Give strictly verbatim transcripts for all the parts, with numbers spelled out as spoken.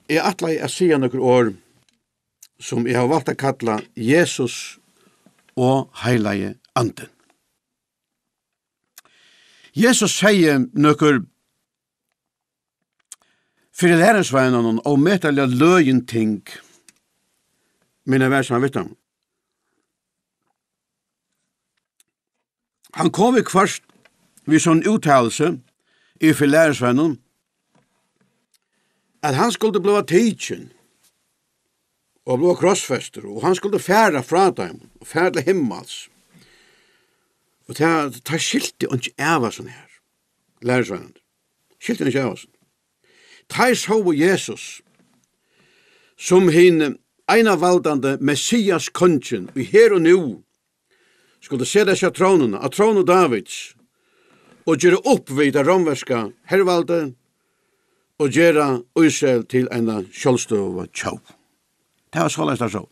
Eg ætlaði at siga nøkur orð, sum eg havi valt at kalla Jesus og Heilagi Andin. Jesus segði nøkur fyri lærisveinunum ómetaliga løgin ting, meðan hann var saman við teimum. Hann kom viðhvørt við sovorðna úttalilsi yvir fyri lærisveinunum, at hann skuldi bliva tikin og bliva krossfestur, og hann skuldi fara frá teimum og fara til himmals. Og tað, tað skilti hann ikki av, av sånn her. Lærisveinarnir. Skilti hann ikki av, av sånn. Teir sóu Jesus sum hin einavaldandi Messias kongin, ið her og nú skuldi seta seg á trónuna, á trónu Davids, og gera upp við tað rómverska hervaldið og gera Ísrael til eina sjálvstøðuga tjóð. Tað var soleiðis, teir sóu.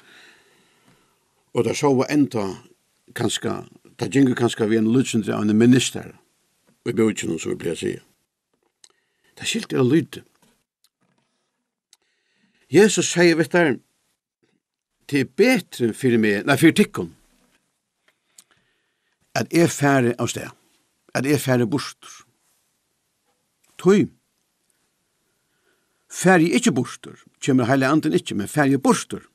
Og teir sóu enntá kanska, tað gingu kanska við ein lítið sindur av ein minister í bókinum, sum vit plaga at siga. Tað skilti eg lítið. Jesus segði við teir: "Tað er betri fyri meg, nei, fyri tykkum, at eg fari av stað, at eg fari burtur. Tí fari eg ikki burtur, kemur Heilagi Andin ikki, men fari eg burtur,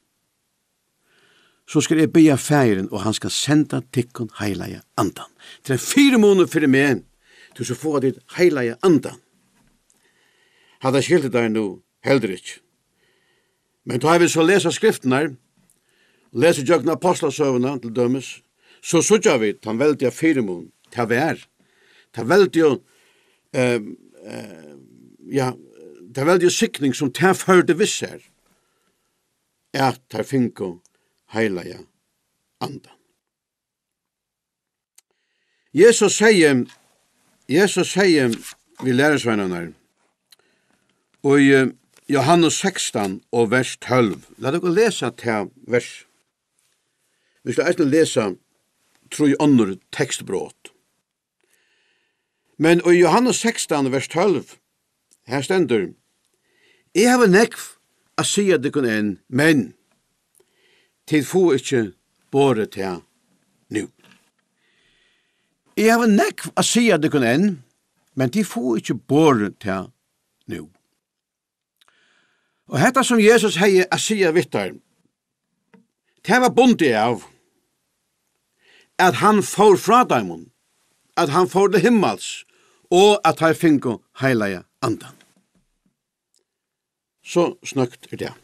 so skal eg biðja Faðirin, og hann skal senda tykkum Heilaga Andan." Tað er ein fyrimunur fyri meg, tí so fáa tit Heilaga Andan. Hatta skiltu teir nú heldur ikki. Men tá vit so lesa skriftirnar, lesa gjøgnum Apostlasøguna til dømis, so síggja vit tann veldiga fyrimun, tað var. Tað veldiga, eh, eh, ja, tað veldiga signing, sum tað førdi við sær, at teir fingu Heilaga Andan. Jesus segði, Jesus segði við lærisveinarnar í, eh, Jóhannes sekstan og vers tólv. Lat okkum lesa tað vers. Vit skulu eisini lesa trý onnur tekstbrot. Men í Jóhannes sekstan, vers tólv, her stendur: "Eg havi nógv at siga tykkum enn, men tit fáa ikki borið tað nú." "Eg havi nógv at siga tykkum enn, men tit fáa ikki borið tað nú." Og hetta, sum Jesus hevði at siga við teir, tað var bundið av, at hann fór frá teimum, at hann fór til himmals, og at teir fingu Heilaga Andan. So snøgt er tað.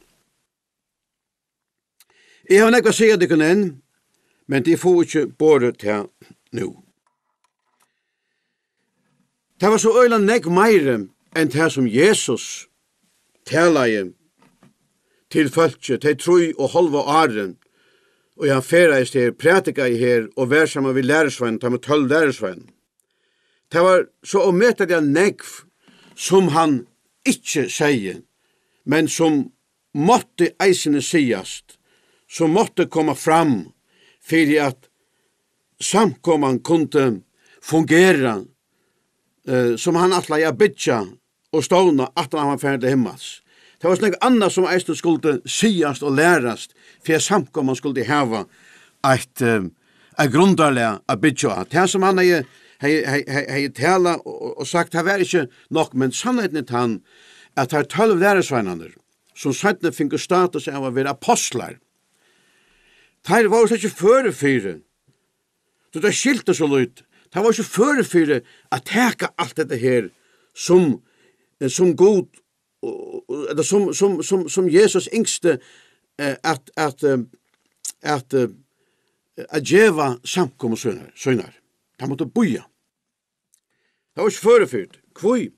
Eg havi nógv at siga tykkum enn, men tit fáa ikki borið tað nú. Tað var so øgiliga nógv meiri enn tað, sum Jesus talaði til fólkið tey trý og hálva árini, og hann ferðaðist her, prædikaði her og var saman við lærisveinum, teimum tólv lærisveinum. Tað var so ómetaliga nógv, sum hann ikki segði, men sum mátti eisini sigast, sum mátti koma fram, fyri at samkoman kundi fungera, eh, sum hann ætlaði at byggja og stovna, aftan hann var farin til himmals. Tað var so nógv annað, sum eisini skuldi sigast og lærast, fyri at samkoman skuldi hava eitt, eh, eitt grundarlag at byggja á. Tað, sum hann hevði, hevði, hevði, hevði, hevði talað og, og, og sagt, tað var ikki nokk, men sannheitin er tann, at teir tólv lærisveinarnir, sum seinni fingu status av at vera apostlar, teir vóru slett ikki førir fyri, tí teir skiltu so lítið, teir vóru ikki førir fyri at taka alt hetta her, sum, eh, sum Gud, og, og, ella sum, sum, sum, sum Jesus ynskti, eh, at, at, eh, at, eh, at geva samkomu sínar, sínar. Teir máttu bíða. Teir vóru ikki førir fyri tí. Hví?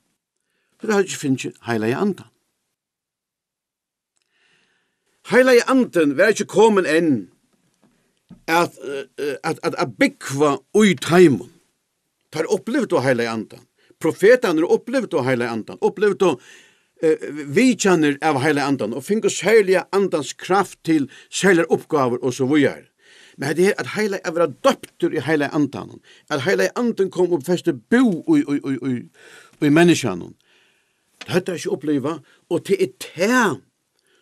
Tí teir høvdu ikki fingið Heilaga Andan. Heilagi Andin var ikki komin enn at, eh, at, at, at búgva í teimum. Teir upplivdu Heilaga Andan. Profetarnir upplivdu Heilaga Andan. Upplivdu, eh, vitjanir av Heilaga Andan og fingu serliga Andans kraft til serligar uppgávur og so víðari. Men hetta her, at heilag, at vera døptur í Heilaga Andanum, at Heilagi Andin kom og festi bú í, í, í, í, í menniskjanum, Tað høvdu teir ikki upplivað, og tað er tað,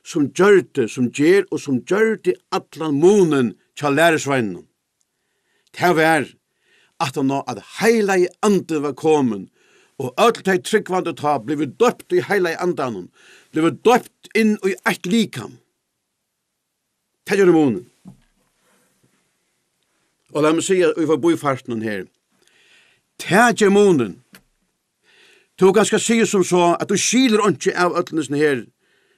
sum gjørdi, sum ger og sum gjørdi allan munin hjá lærisveinunum. Tað var, at hann á at Heilagi Andin var komin, og øll tey trúgvandi tá blivu døpt í Heilaga Andanum, blivu døpt inn í eitt likam. Tað gjørdi munin. Og lat meg siga, í forbifartini her, tað ger munin. Tú kanska sigur sum so, at tú skilur einki av øllum hesum her,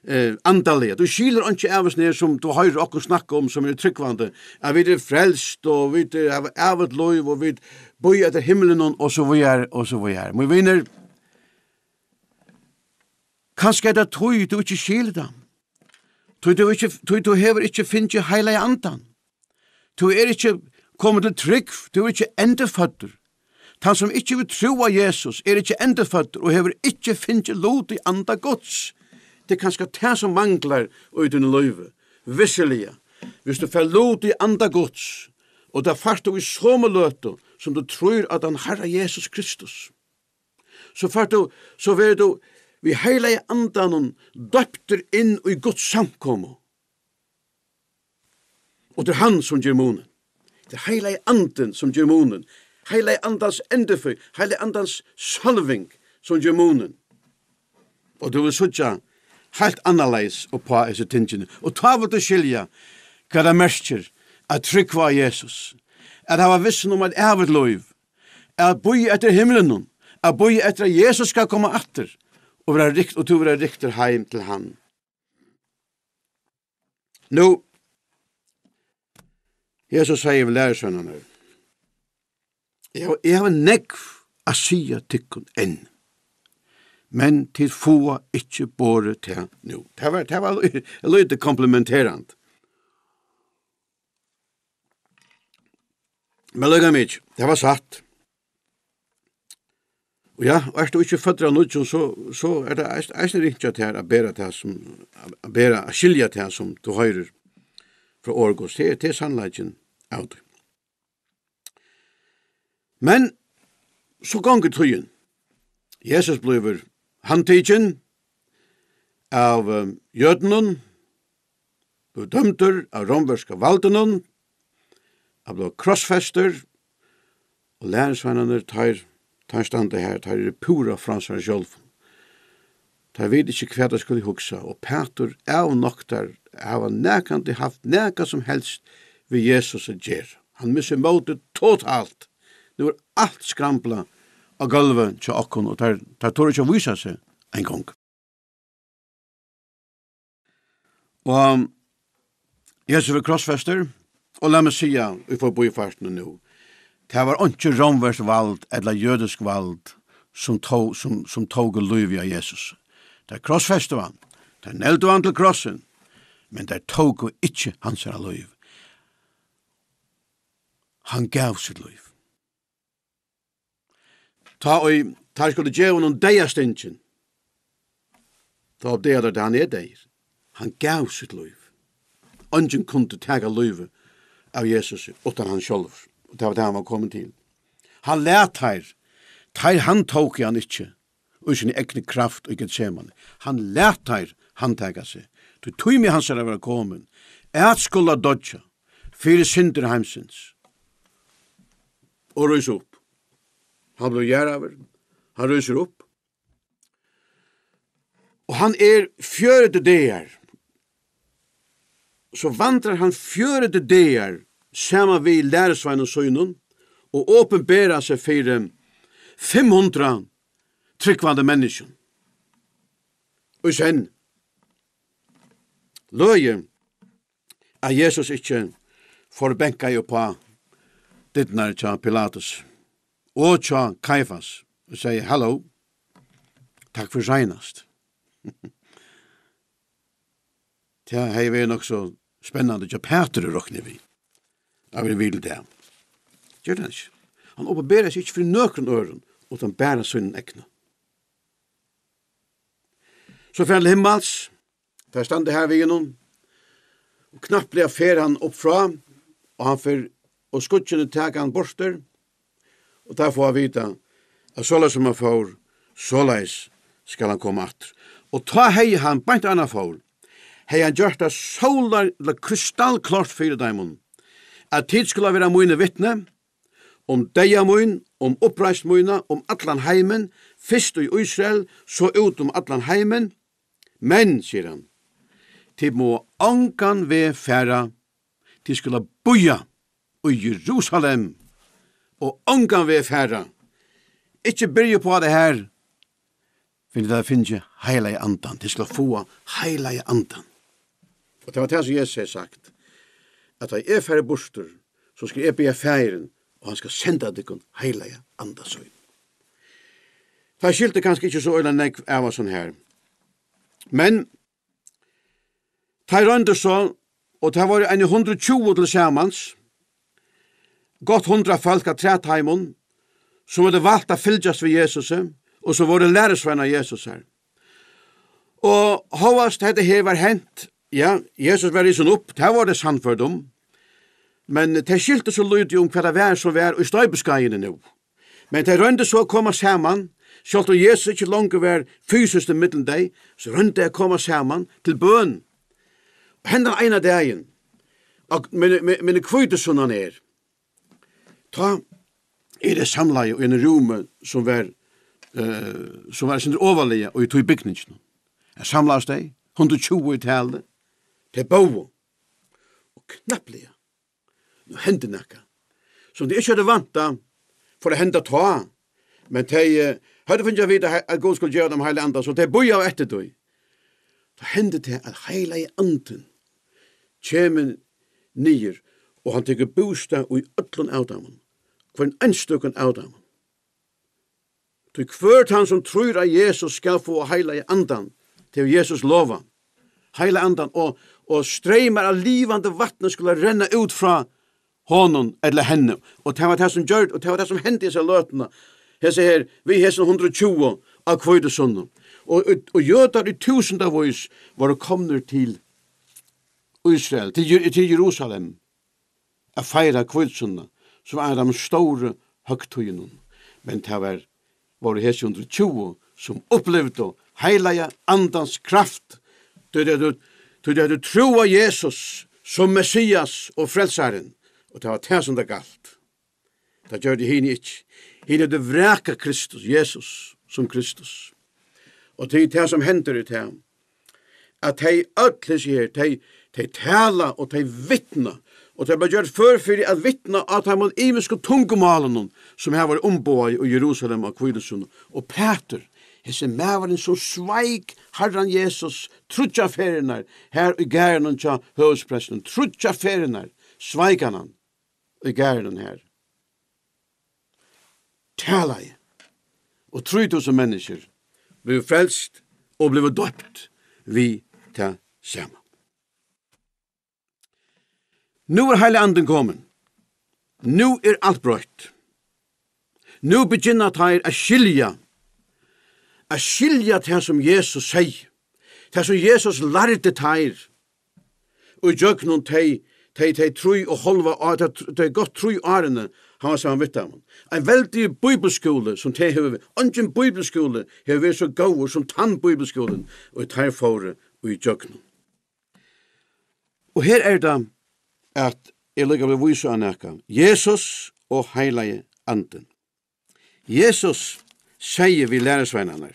eh, andaliga. Tú skilur einki av hesum her, sum tú hoyrir okkum snakka um, sum eru trúgvandi, at vit eru frelst, og vit, eh, hava ævigt lív, og vit bíða eftir himlinum, og so víðari, og so víðari. Mín vinur, kanska er tað tí, tú ikki skilur tað. Tí tú ikki, tí tú hevur ikki fingið Heilaga Andan. Tú er ikki komin til trúgv, tú er ikki endurføddur. Tann sum ikki hevur trúð á Jesus, er ikki endurføddur og hevur ikki fingið lut í anda Guds. Tað er kanska tað, sum manglar í tínum lívi. Vissiliga, viss tú fær lut í anda Guds, og tað fært tú í somu løtu, sum tú trýr á tann Harra Jesus Kristus, so fært tú, so verður tú við Heilaga Andanum døptur inn í Guds samkomu. Og tað er hann, sum ger munin. Tað er Heilagi Andin, sum ger munin. Heilaga Andans endurføð, Heilaga Andans sálving, sum ger munin. Og tú vil síggja heilt annarleiðis upp á hesi tingini. Og tá vil tú skilja, hvat tað merkir at trúgva á Jesus. At hava vissan um eitt ævigt lív. At bíða eftir himlinum. At bíða eftir, at Jesus skal koma aftur. Og vera rykt, og tú vera ryktur heim til hann. Nú, Jesus segði við lærisveinarnar: "Eg havi, eg havi nógv at siga tykkum enn, men tit fáa ikki borið tað nú." Tað var, tað var lí-, lítið komplimenterandi. Men líka mikið, tað var satt. Og ja, og ert tú ikki føddur av nýggjum, so, so er tað eisini, eisini ringt hjá tær at bera tað sum, at bera, at skilja tað sum tú hoyrir frá orð Guds. Tað er, tað er sannleikin av tí. Men so gongur tíðin. Jesus blívur handtikin av, eh, jødunum, blívur dømdur av rómverska valdinum, hann blívur krossfestur, og lærisveinarnir, teir, teir standa har, teir eru púra frá sær sjálvum. Teir vita ikki, hvat teir skulu hugsa, og Pætur avnoktar at hava nakrantíð havt nakað sum helst við Jesus at gera. Hann missir mótið totalt. Nú er alt skramblað á gólvi hjá okkum, og teir, teir tora ikki at vísa seg eingong. Og Jesus verður krossfestur, og lat meg siga í forbifartini nú, tað var einki rómverskt vald ella jødisk vald, sum tó-, sum, sum tóku lívið av Jesus. Teir krossfestu hann, teir negldu hann til krossin, men teir tóku ikki hansara lív. Hann gav sítt lív. Tá ið teir skuldu geva honum deyðastingin, tá uppdaga teir, at hann er deyður. Hann gav sítt lív. Eingin kundi taka lívið av Jesusi uttan hann sjálvur. Og tað var tað, hann var komin til. Hann læt teir, teir handtóku hann ikki í síni egnu kraft í Getsemane. Hann læt teir handtaka seg. Tí tími hansara var komin, at skula doyggja fyri syndir heimsins og rísa upp. Hann bleiv jarðaður, hann rísur upp. Og hann er fjøruti dagar. So vandrar hann fjøruti dagar saman við lærisveinum sínum og opinberar seg fyri fimm hundrað trúgvandi menniskjum. Og í senn, løgið at Jesus ikki fór og bankaði upp á dyrnar hjá Pilatus og hjá Kaifas og segði: "Halló, takk fyri seinast." Tað hevði verið nokk so spennandi hjá Pæturi, rokni eg við, at vera við til tað. Gjørdi hann ikki. Hann opinberaði seg ikki fyri nøkrum øðrum, uttan bara sínum egnu. So fer hann til himmals, teir standa har við honum, og knappliga fer hann upp frá, og hann fer, og skýggini taka hann burtur, og teir fáa at vita, at soleiðis sum hann fór, soleiðis skal hann koma aftur. Og tá hevði hann, beint áðrenn hann fór, hevði hann gjørt tað sólar-, ella krystallklárt fyri teimum, at tit skulu vera míni vitni um deyða mín, um uppreisn mína, um allan heimin, fyrst í Ísrael, so út um allan heimin. Men, sigur hann, tit mugu ongan veg fara, tit skulu bíða í Jerusalem og ongan veg fara. Ikki byrja upp á tað her, fyrr enn tit hava fingið Heilaga Andan. Tit skulu fáa Heilaga Andan. Og tað var tað, sum Jesus hevði sagt, at tá eg fari burtur, so skal eg biðja Faðirin, og hann skal senda tykkum Heilaga Anda sín. Tað skiltu kanska ikki so øgiliga nógv av okkum her. Men teir royndu so, og tað vóru eini hundrað og tjúgu til samans, gott hundrað fólk afturat teimum, sum høvdu valt at fylgjast við Jesusi, og sum vóru lærisveinar Jesusar. Og hóast hetta her var hent, ja, Jesus var risin upp, tað vóru tey sannførd um, men tey skiltu so lítið um, hvat tað var, sum var í stoypiskeiðini nú. Men tey royndu so at koma saman, sjálvt um Jesus ikki longur var fysiskt ímillum tey, so royndu tey at koma saman til bøn. Og hendan eina dagin, og men, men, men hvítusunnan er, tá eru tey samlaði í einum rúmi, sum var, eh, sum var eitt sindur ovarlaga í tí bygninginum. Her samlaðust tey, hundrað og tjúgu í tali, tey bóðu, og knappliga, nú hendi nakað, sum tey ikki høvdu væntað fór at henda tá, men tey, eh, høvdu fingið at vita, at Gud skuldi geva teimum Heilaga Andan, so tey bíðaðu eftir tí. Tá hendi tað, at Heilagi Andin kemur niður, og hann tekur bústað í øllum av teimum, hvørjum einstøkum av teimum. Tí hvør tann, sum trýr á Jesus, skal fáa Heilaga Andan, tað hevur Jesus lovað. Heilaga Andan, og, og streymar av livandi vatni skulu renna út frá honum ella henni. Og tað var tað, sum gjørd-, og tað var tað, sum hendi hesa løtuna. Hesi her, við hesum hundrað og tjúgu á hvítusunnu. Og, og, og jødar í túsundavís vóru komnir til Ísrael, til Jer-, til Jerusalem, at feira hvítusunnu, sum var ein av teimum stóru høgtíðunum. Men tað var, vóru hesi hundrað og tjúgu, sum upplivdu Heilaga Andans kraft, tí tey høvdu, tí tey høvdu trúð á Jesus sum Messias og Frelsaran, og tað var tað, sum tað galt. Tað gjørdu hini ikki. Hini høvdu vrakað Kristus, Jesus, sum Kristus. Og tað er tað, sum hendir í tað, at tey øll, hesi her, tey, tey tala og tey vitna, og tey verða gjørd før fyri at vitna á teimum ymisku tungumálunum, sum har var umboðað í Jerusalem á hvítusunnu. Og Pætur, hesi maðurin, sum sveik Harran Jesus tríggjar ferðirnar her í garðinum hjá høvuðsprestinum, tríggjar ferðirnar sveik hann hann í garðinum her, talaði, og trý túsund menniskjur blivu frelst og blivu doypt við tað sama. Nú er Heilagi Andin komin. Nú er alt broytt. Nú begynna teir at skilja, at skilja tað, sum Jesus segði, tað, sum Jesus lærdi teir í gjøgnum tey, tey, tey trý og hálva ár, tey, tey gott trý árini, hann var saman við teimum. Ein veldigur bíbliuskúli, sum tey hevur, eingin bíbliuskúli hevur verið so góður sum tann bíbliuskúlin, og teir fóru í gjøgnum. Og her er tað, at eg líka vil vísa á nakað. Jesus og Heilagi Andin. Jesus segði við lærisveinarnar,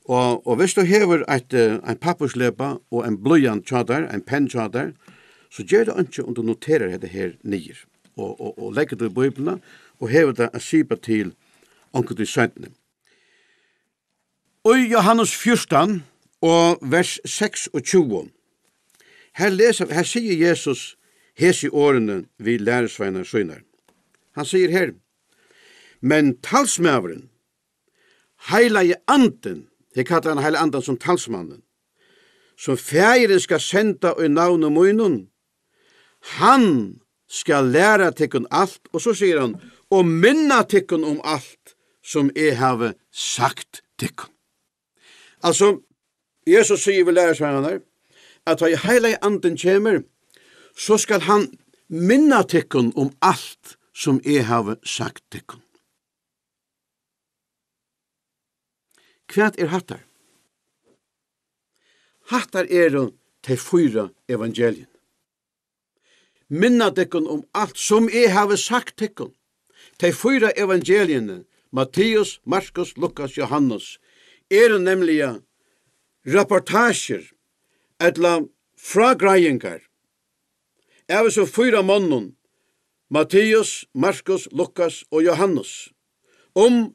og, og viss tú hevur eitt, eh, ein pappírslepa og ein blýant hjá tær, ein penn hjá tær, so ger tað einki, um tú noterar hetta her niður, og, og, og leggur tað í Bíbliuna, og hevur tað at sipa til onkuntíð seinni. Í Jóhannes fjúrtan og vers seksogtjúgu, her lesa, her sigur Jesus hesi orðini við lærisveinar sínar. Hann sigur her: "Men talsmaðurin, Heilagi Andin," her kallar hann Heilaga Andan sum talsmannin, "sum Faðirin skal senda í navni mínum, hann skal læra tykkum alt," og so sigur hann, "og minna tykkum um alt, sum eg havi sagt tykkum." Altso, Jesus sigur við lærisveinarnar, at tá ið Heilagi Andin kemur, so skal hann minna tykkum um alt, sum eg havi sagt tykkum. Hvat er hatta? Hattar eru tey fýra evangeliini. Minna tykkum um alt, sum eg havi sagt tykkum. Tey fýra evangeliini, Matteus, Markus, Lukas, Johannes, eru nemliga reportasjur ella frágreiðingar av hesum fýra monnum, Matteus, Markus, Lukas og Johannes, um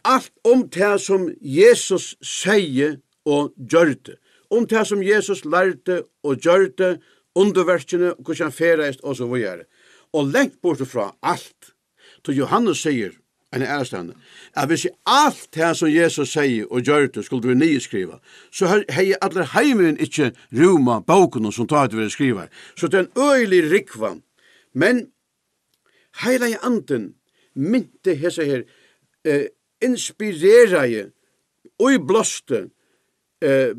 alt um tað, sum Jesus segði og gjørdi, um tað, sum Jesus lærdi og gjørdi, undurverkini, og hvussu hann ferðaðist og so víðari. Og langt burtur frá alt, tí Johannes sigur, eina aðrastaðni, at hvis alt tað, sum Jesus segði og gjørdi, skuldi verið niðurskrivað, so he-, hevði allur heimurin ikki rúmað bókunum, sum tá høvdu verið skrivaðar. So tað er ein øgilig rúgva. Men Heilagi Andin minti hesa her, eh, inspireraði, íblásti, eh,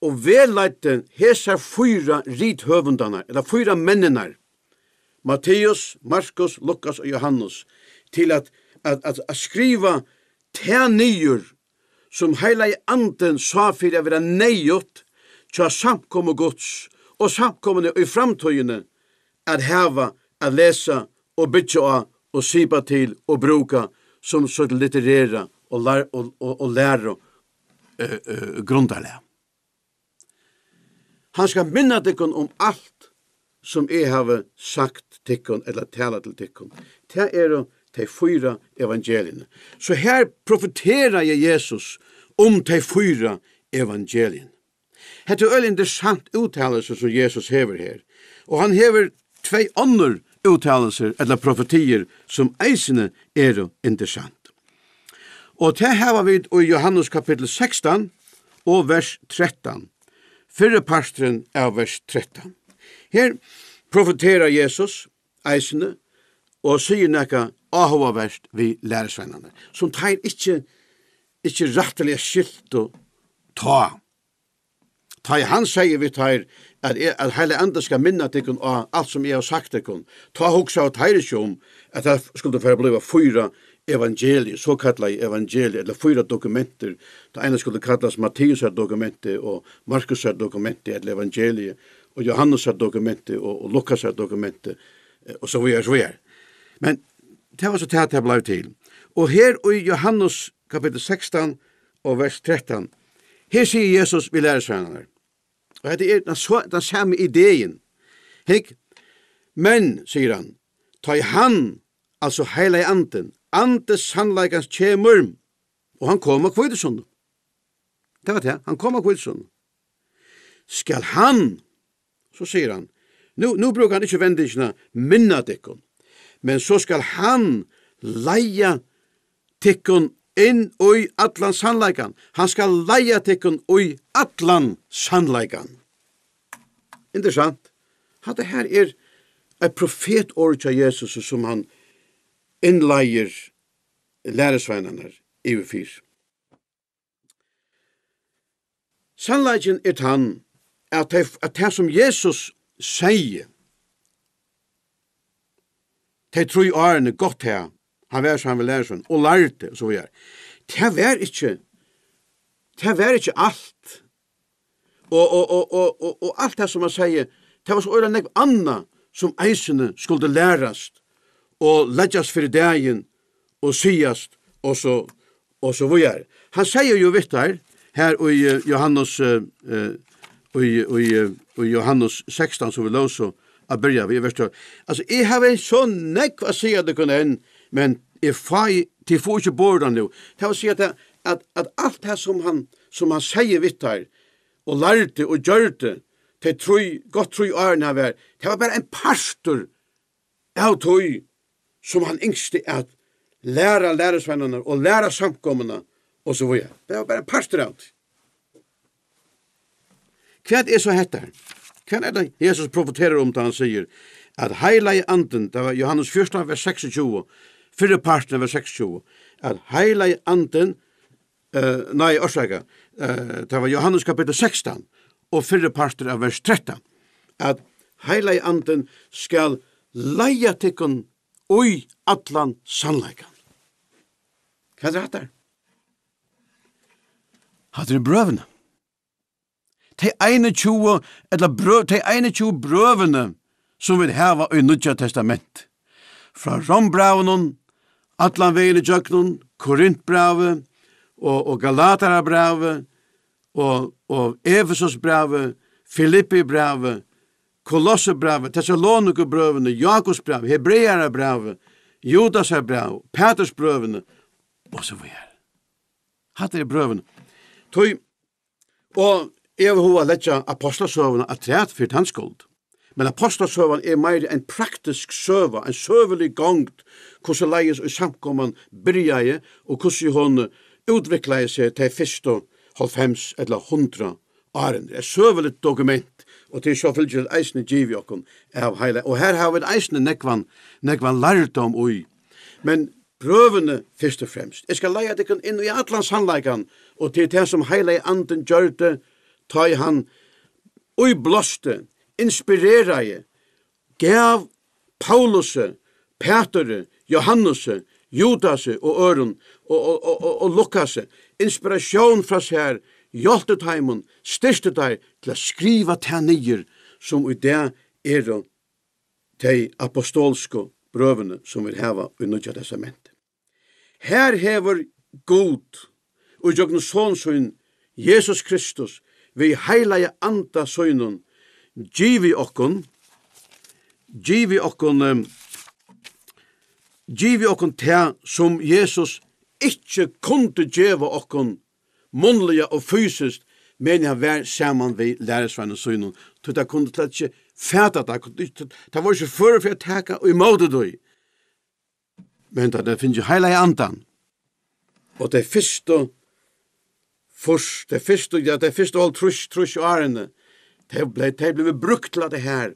og vegleiddi hesar fýra rithøvundarnar, ella fýra menninar, Matteus, Markus, Lukas og Johannes, til at, at, at, at skriva tað niður, sum Heilagi Andin sá fyri at vera neyðugt hjá samkomu Guds og samkomuni í framtíðini at hava, at lesa og byggja á og sipa til og brúka sum sítt litterera og lær-, og, og, og læru, eh, eh, grundarlag. Hann skal minna tykkum um alt, sum eg havi sagt tykkum ella talað til tykkum. Tað eru tey fýra evangeliini. So her profeteraði Jesus um tey fýra evangeliini. Hetta er øgiliga interessant úttalelse, sum Jesus hevur her. Og hann hevur tvey onnur úttalelser ella profetiir, sum eisini eru interessant. Og tað hava vit í Johannes kapittul sekstan og vers trettan. Fyrri parturin av vers trettan. Her profeterar Jesus eisini og sigur nakað áhugavert við lærisveinarnar, sum teir ikki, ikki rættiliga skiltu tá. Tá ið hann segði við teir, at eg, at Heilagi Andin skal minna tykkum á alt, sum eg havi sagt tykkum, tá hugsaðu teir ikki um, at tað skuldi fara at blíva fýra evangelier, sokallaði evangelier, ella fýra dokumentir. Tað eina skuldi kallast Matteusar dokumenti, og Markusar dokumenti, ella evangeliið, og Johannesar dokumenti, og, og Lukasar dokumenti, eh, og so víðari, so víðari. Men tað var so tað, tað bleiv til. Og her í Johannes kapittul sekstan og vers trettan, her sigur Jesus við lærisveinarnar, og hetta er tann so-, tann sami idein. Hygg, men, sigur hann, tá ið hann, altso Heilagi Andin, Andi sannleikans kemur, og hann kom á hvítusunnu. Tað var tað, hann kom á hvítusunnu. Skal hann, so sigur hann, nú, nú brúkar hann ikki vendingina minna tykkum, men so skal hann leiða tykkum inn í allan sannleikan. Hann skal leiða tykkum í allan sannleikan. Interessant. Hatta her er eitt profetorð hjá Jesus, sum hann innleiðir lærisveinarnar yvir fyri. Sannleikin er tann, at tey, at tað, sum Jesus segði, tey trý árini, gott tað, hann var saman við lærisveinum og lærdi, og so víðari. Tað var ikki, tað var ikki alt. Og, og, og, og, og, og alt tað, sum hann segði, tað var so øgiliga nógv annað, sum eisini skuldi lærast og leggjast fyri dagin og sigast og so, og so víðari. Hann segði jú við teir her í, eh, Johannes, eh, eh, í, í, eh, í Johannes sekstan, sum vit lósu at byrja við, í vers tólv. Altso, eg havi so nógv at siga tykkum enn, men eg fái, tit fáa ikki borið tað nú. Tað vil siga at, at, at alt tað, sum hann, sum hann segði við teir, og lærdi og gjørdi, tey trý, gott trý árini hann var, tað var bara ein partur av tí, sum hann ynskti at læra lærisveinarnar og læra samkomuna og so víðari. Tað var bara ein partur av tí. Hvat er so hetta? Hvat er tað, Jesus profeterar um, tá hann sigur, at Heilagi Andin, tað var Johannes fjúrtan, vers seksogtjúgu, fyrri partin av vers seksogtjúgu, at Heilagi Andin, eh, nei, orsaka, eh, tað var Johannes kapittul sekstan og fyrri partur av vers trettan, at Heilagi Andin skal leiða tykkum í allan sannleikan. Hvat er hatta? Hatta er brøvini. tey einogtjúgu, ella brø-, tey einogtjúgu brøvini, sum vit hava í Nýggja Testament. Frá Rómbrævinum, allan vegin ígjøgnum, Korintbrævið og, og Galatarabrævið og, og Efesusbrævið, Filippibrævið, Kolossebrævið, Tessalonikubrøvini, Jakobsbrævið, Hebrearabrævið, Judasarbrævið, Pætursbrøvini, og so víðari. Hatta eru brøvini. Tí, og eg vil hava at leggja Ápostlasøguna afturat fyri tann skuld. Men Ápostlasøgan er meira ein praktisk søga, ein søgulig gongd, hvussu leiðis í samkoman byrjaði, og hvussu hon útviklaði seg tey fyrstu hálvfems ella hundrað árini. Eitt søguligt dokument, og tað er sjálvfylgiliga eisini givið okkum av heila. Og her hava vit eisini nógvan, nógvan lærdóm í. Men brøvini fyrst og fremst. Eg skal leiða tykkum inn í allan sannleikan, og til tað sum Heilagi Andin gjørdi, tá ið hann íblásti, inspireraði, gav Paulusi, Pæturi, Johannesi, Judasi og øðrum og, og, og, og, og Lukasi inspiratión frá sær, hjálpti teimum, styrkti teir til at skriva tað niður, sum í dag eru tey apostolsku brøvini, sum vit hava í Nýggja Testamenti. Her hevur Gud, og gjøgnum Son sín, Jesus Kristus, við Heilaga Anda sínum, givið okkum, givið okkum, em, givið okkum tað, sum Jesus ikki kundi geva okkum munnliga og fysiskt, meðan hann var saman við lærisveinum sínum, tí teir kundu slett ikki fata tað, kundu ikki, teir vóru ikki førir fyri at taka ímóti tí. Men tá teir fingu Heilaga Andan, og tey fyrstu fýrs, tey fyrstu, ja, tey fyrstu hálvtrýss, trýss árini, tey bleiv, tey blivu brúkt til at tað her,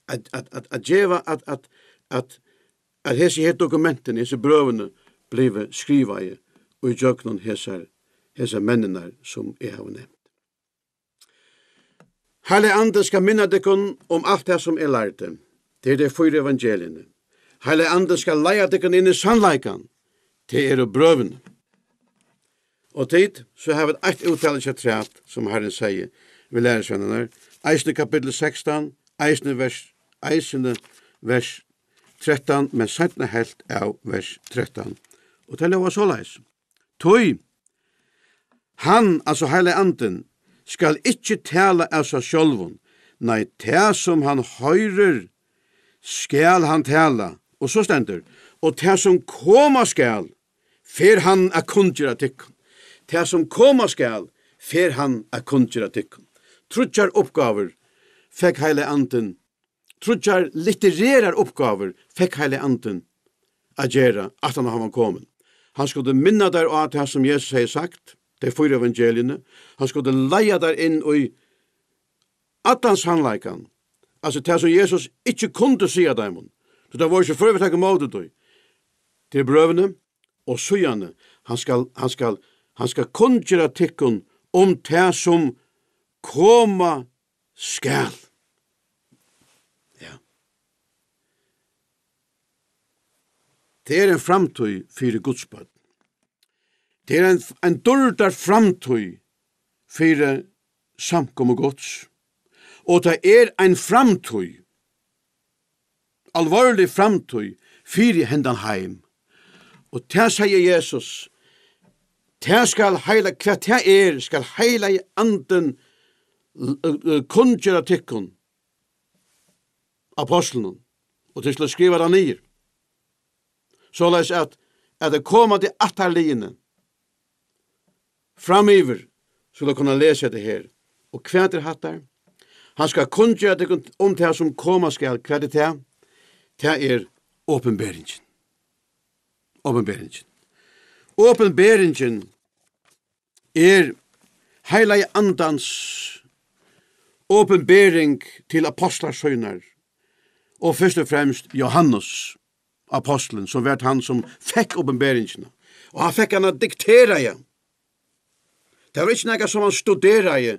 at, at, at, at geva, at, at, at, at hesi her dokumentini, hesi brøvini, blivu skrivaði í gjøgnum hesar, hesar menninar, sum eg havi nevnt. Heilagi Andi skal minna tykkum um alt tað, sum eg lærdi. Tað eru tey fýra evangeliini. Heilagi Andi skal leiða tykkum inn í sannleikan. Tað eru brøvini. Og tit, so hava vit eitt úttali afturat, sum Harrin segði við lærisveinarnar, eisini kapittul sekstan, eisini vers, eisini vers trettan, men seinna helvt av vers trettan. Og tað ljóðar soleiðis. Tí hann, altso Heilagi Andin, skal ikki tala av sær sjálvum, nei, tað, sum hann hoyrir, skal hann tala. Og so stendur, og tað, sum koma skal, fer hann at kunngera tykkum. Tað, sum koma skal, fer hann at kunngera tykkum. Tríggjar uppgávur fekk Heilagi Andin, tríggjar littererar uppgávur fekk Heilagi Andin at gera, aftan á hann var komin. Hann skuldi minna teir á tað, sum Jesus hevði sagt, tey fýra evangeliini. Hann skuldi leiða teir inn í allan sannleikan, altso tað, sum Jesus ikki kundi siga teimum, tí teir vóru ikki før við at taka ímóti tí. Tað eru brøvini, og síðani, hann skal, hann skal, hann skal kunngera tykkum um tað, sum koma skal. Ja. Tað er ein framtíð fyri Guds børn. Tað er ein, ein dýrdar framtíð fyri samkomu Guds. Og tað er ein framtíð, alvorlig framtíð fyri hendan heim. Og tað segði Jesus, tað skal heila, hvat tað er, skal Heilagi Andin l-, l-, kunngera tykkum, ápostlunum, og tit skulu skriva tað niður. Soleiðis at, at tey komandi ættarliðini framyvir skulu kunna lesa hetta her. Og hvat er hatta? Hann skal kunngera tykkum um tað, sum koma skal. Hvat er tað? Tað er opinberingin. Opinberingin. Opinberingin er Heilagi Andans opinbering til apostlar sínar, og fyrst og fremst Jóhannes, ápostlin, sum var tann, sum fekk opinberingina. Og hann fekk hana dikteraða. Tað var ikki nakað, sum hann studeraði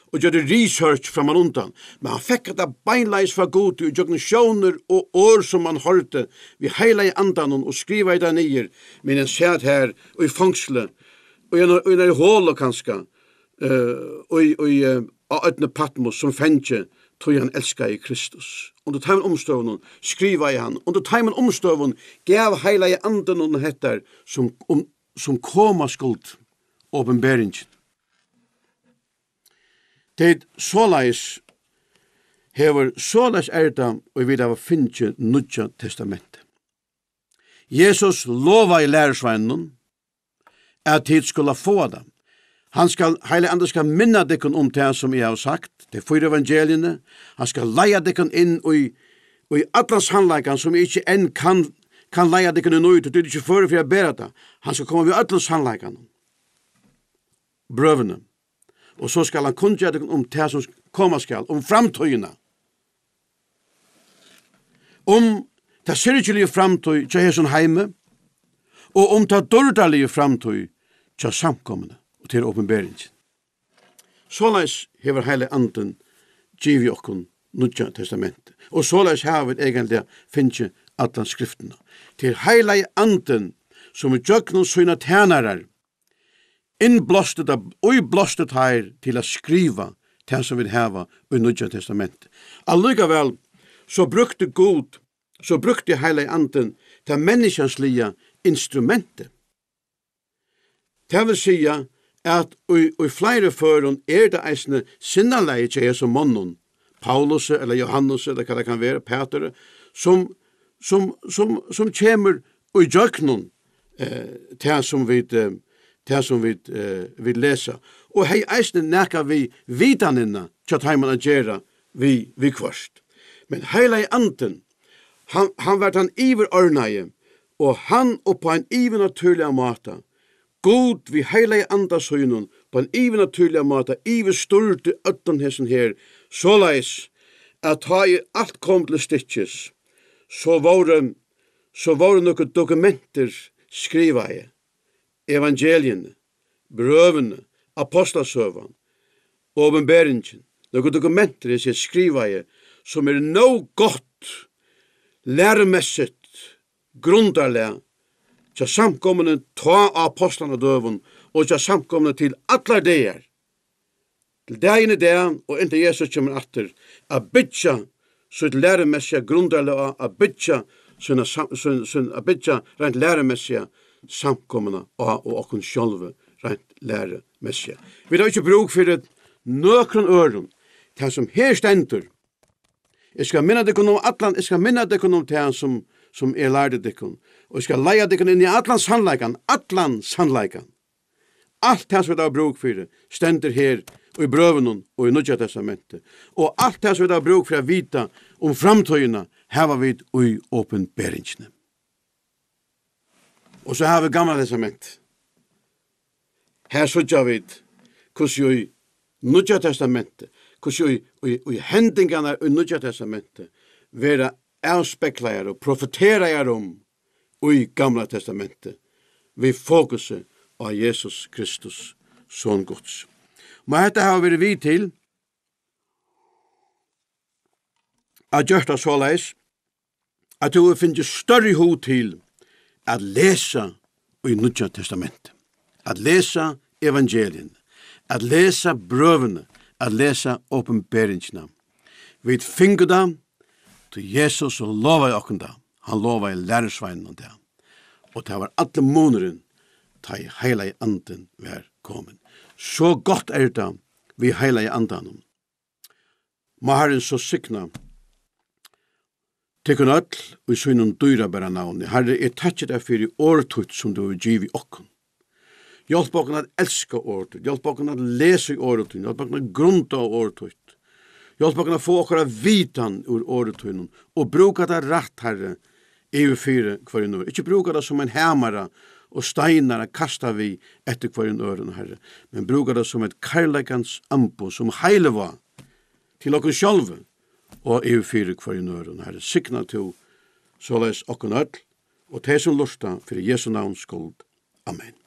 og gjørdi research frammanundan, men hann fekk hetta beinleiðis frá Gudi, og gjøgnum sjónir og orð, sum hann hoyrdi við Heilaga Andanum og skrivaði tað niður, meðan hann sat har í fongsli, og í einari, í einari holu kanska, eh, í, í, eh, á oynni Patmos sum fangi, tí hann elskaði Kristus. Undir teimum umstøðunum skrivaði hann, undir teimum umstøðum gav Heilagi Andin honum hetta, sum, um, sum koma skuldi, opinberingin. Tað soleiðis hevur, soleiðis er tað, og vit hava fingið Nýggja Testamentið. Jesus lovaði lærisveinunum, at tit skulu fáa tað. Hann skal, Heilagi Andin skal minna tykkum um tað, sum eg havi sagt, tey fýra evangeliini. Hann skal leiða tykkum inn í, í allan sannleikan, sum eg ikki enn kann, kann leiða tykkum inn í, tí tit eru ikki førir fyri at bera tað. Hann skal koma við øllum sannleikanum. Brøvini. Og so skal hann kunngera tykkum um tað, sum koma skal, um framtíðina. Um ta syrgiligu framtíð hjá hesum heimi, og um ta dýrdarligu framtíð hjá samkomuni, og til opinberingin. Soleiðis hevur Heilagi Andin givið okkum Nýggja Testamentið, og soleiðis hava vit eigentliga fingið allan skriftina. Til Heilagi Andin, sum í gjøgnum sínar tænarar innblásti tað, íblásti teir til at skriva tað, sum vit hava í Nýggja Testamenti. Allíkavæl, so brúkti Gud, so brúkti Heilagi Andin tað menniskjansliga instrumentið. Tað vil siga, at í, í fleiri førum er tað eisini sinnalagið hjá hesum monnum, Paulusi ella Johannesi ella hvat tað kann vera, Pæturi, sum, sum, sum, sum kemur í gjøgnum, eh, tað sum vit, eh, tað sum vit, eh, vit lesa. Og hevði eisini nakað við vitanina hjá teimum at gera við, við hvørt. Men Heilagi Andin, hann, hann var tann yvirordnaði, og hann upp á ein yvirnatúrligan máta, Gud við Heilaga Anda sínum, upp á ein yvirnatúrligan máta, yvirstýrdi øllum hesum her, soleiðis at tá ið alt kom til stykkis, so vóru, so vóru nøkur dokumentir skrivaði, evangeliini, brøvini, Ápostlasøgan, Opinberingin, nøkur dokumentir, eg sigi, skrivaði, sum eru nóg gott lærumessigt grundarlag hjá samkomuni tá á ápostlanna døgum og hjá samkomuni til allar dagar, til dagin í dag og inntil Jesus kemur aftur, at byggja sítt lærumessiga grundarlag á, at byggja sína sam-, sín, sín, at byggja reint lærumessiga samkomuna á og okkum sjálvi reint lærumessiga. Vit hava ikki brúk fyri nøkrum øðrum. Tað, sum her stendur, eg skal minna tykkum um allan, eg skal minna tykkum um tað, sum, sum eg lærdi tykkum, og eg skal leiða tykkum inn í allan sannleikan, allan sannleikan. Alt tað, sum vit hava brúk fyri, stendur her í brøvunum og í Nýggja Testamenti. Og alt tað, sum vit hava brúk fyri at vita um framtíðina, hava vit í Opinberingini. Og so hava vit Gamla Testamenti. Her síggja vit, hvussu í Nýggja Testamenti, hvussu í, í, í hendingarnar í Nýggja Testamenti verða avspeglaðar og profeteraðar um í Gamla Testamenti, við fokusi á Jesus Kristus, Son Guds. Má hetta hava verið við til at gjørt tað soleiðis, at tú hevur fingið størri hug til at lesa í Nýggja Testamenti, at lesa evangeliini, at lesa brøvini, at lesa Opinberingina. Vit fingu tað, tí Jesus lovaði okkum tað. Hann lovaði lærisveinunum tað. Og tað var allur munurin, tá ið Heilagi Andin var komin. So gott er tað við Heilaga Andanum. Má Harrin so signa tykkum øll í sínum dýrabara navni. Harri, eg takki tær fyri orð títt, sum tú hevur givið okkum. Hjálp okkum at elska orð títt. Hjálp okkum at lesa í orð títt. Hjálp okkum at grunda á orð títt. Hjálp okkum at fáa okkara vitan úr orð tínum og brúka tað rætt, Harri, yvir fyri hvørjum øðrum. Ikki brúka tað sum ein hamara og steinar at kasta við eftir hvørjum øðrum, Harri, men brúka tað sum eitt kærleikans amboð, sum heilivág til okkum sjálvi og yvir fyri hvørjum øðrum, Harri. Signa tú soleiðis okkum øll og tey, sum lurta, fyri Jesu navns skuld. Amen.